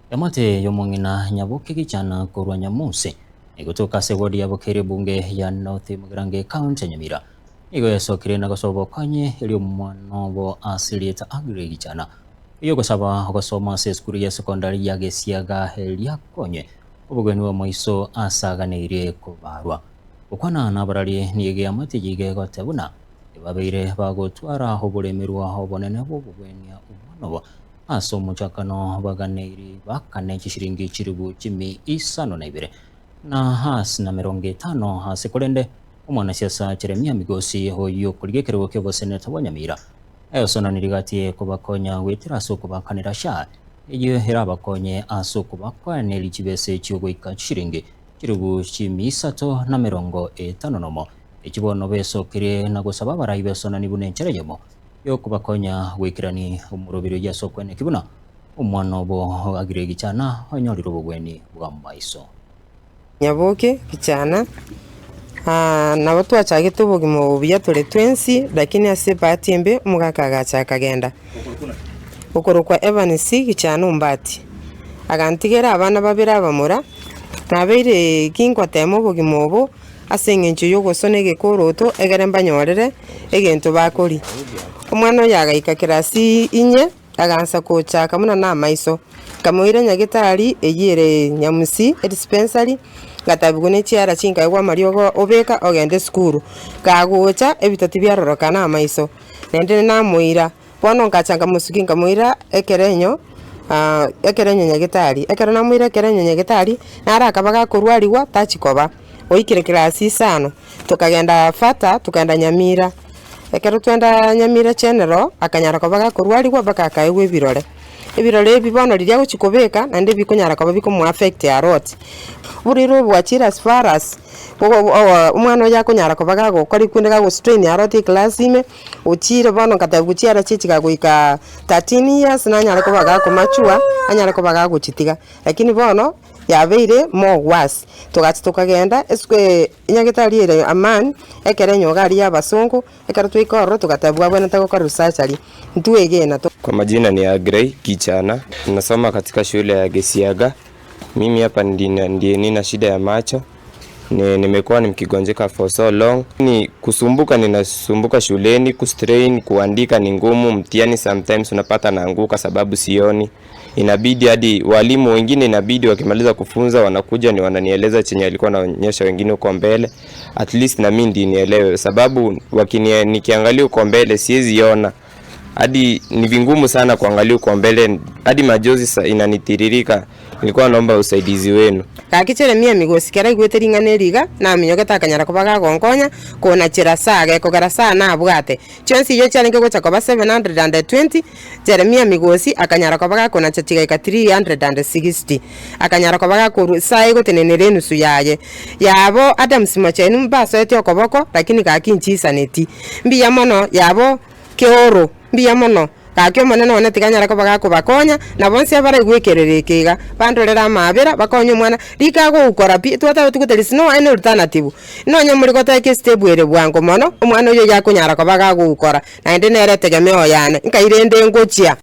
Eamate y'omong'ina Nyaboke Gichana korwa Nyamusi, egotoka ase ewodi ya Bokeeri ebunge ya North Mugirango ekaunti ya Nyamira, nigo yasokire na gosaba obokonyi erio omwana obo ase erieta Aggrey Gichana, oyio ogosaba ogosoma ase esukuru ya sekondari ya Gesiaga erio akonywe obogeni bw'amaiso ase aganeirie kobarwa. Gokwana nabarari nigo eamate eyio iga egoteba buna ebabeire bagotwara oboremerwa obonene bw'obogwenia omwana obo Ase omochakano baganeiri baakane chishilingi chilifu chimi isano na ibere, na ase na merongo etano ase korende omwanasiasa Jeremia Migosi oyio okorigia ekerogo ki'oboseneta bwa Nyamira ayosonanirie gati kobakonya goetera ase okobaakanera SHA eyio erabakonye ase okobakoaneria chibesa chiogoika chishilingi chilifu chimi isato na merongo etano nomo echi bono besokirie na gosaba abarai besonani buna enchera eyemo y'okobakonya goikerania omoroberi oyio ase okweneki buna omwana obo agire egichana onyorire obogweni bw'amaiso. Nyaboke gichana, nabo twachagete obogima obo buya tore twensi, lakini ase ebahati embe omogaka agacha akagenda, okorokwa Evans gichana Ombati. Agantigera abana babere abamura, nabeire gingotema obogima obo. Ase engencho y'ogosona egekoroto egere mbanyorere egento bakoria. Omwana oyo agaika kirasi inye, agansa gochaka buna namaiso. Nkamoira nyagetari eyio ere Nyamusi edispensary, ngatabigwa ne chiara chinkaegwa amariogo obeka ogende esukuru. Kagocha ebitoti biarorokana amaiso, naende namoira. Bono ngacha nkamosukia nkamoira ekerenyo ekerenyo nyagetari. Ekero namoira ekerenyo nyagetari, naro akaba gakorwariwa tachi koba, oikire class isano, tokagenda further tokagenda Nyamira. Ekero twaenda Nyamira general, akanyara koba gakorwariwa mpaka akaegwa ebirore. Ebirore ebi bono riria agochi kobeka, naende bikonyara koba bikomo affect a lot. Oborwaire obo bwachire as far as omwana oyo akonyara koba gagokora ekunde gago strain a lot eclass ime. Ochiire bono ngatebigwa chiara chiaye chigagoika 13 years nanyare koba gakomachua, anyare koba gagochitiga. Lakini bono yabeire more worse. Togacha tokagenda esuku nyagetari ere Amani, ekero enyoga aria ya abasongo, ekero twaika ororo togatebigwa abwenerete gokorerwa surgery, ntwegena. Kwa majina ni Agrey Gichana, nasoma katika shule ya Gesiaga. Mimi hapa ndiye nina shida ya macho. Nimekuwa nikigonjeka for so long. Ni kusumbuka ninasumbuka shuleni, kustrain, kuandika ni ngumu, mtihani sometimes unapata naanguka sababu sioni. Inabidi hadi walimu wengine inabidi wakimaliza kufunza wanakuja ni wananieleza chenye alikuwa anaonyesha wengine huko mbele. At least na mimi ndiye nielewe sababu wakini nikiangalia huko mbele siwezi ona. Hadi ni vingumu sana kuangalia huko mbele hadi majozi inanitiririka. Nilikuwa naomba usaidizi wenu. Gaki Jeremia emigosi kera aigwete ring'ana eri iga, naminyogete akanyara koba gagonkonya, konachera saa, gekogera saa nabwate. Chionsi eyio chiarenge gocha koba 720, Jeremia emigosi akanyara koba gakonacha chigaika 360. Akanyara koba gakorua saa egotenenera enusu yaye. Yabo Adams Mochenu mbasoete okoboko, lakini gaki nchisaneti. Mbuya mono yabo Keoro, mbuya mono. Gaki Omonene one tiga anyare koba gakobakonya, na bonsi abaraigwe ekerero eke iga, bandorere amaabera, bakonye omwana, rika agoukora pi, twatagete gotari there is no any alternative. Nonye more goteka estep ere bwango mono, omwana oyio oyio akonyara koba gagoukora, naende nere etegemeo yane, nkai rende ngochia.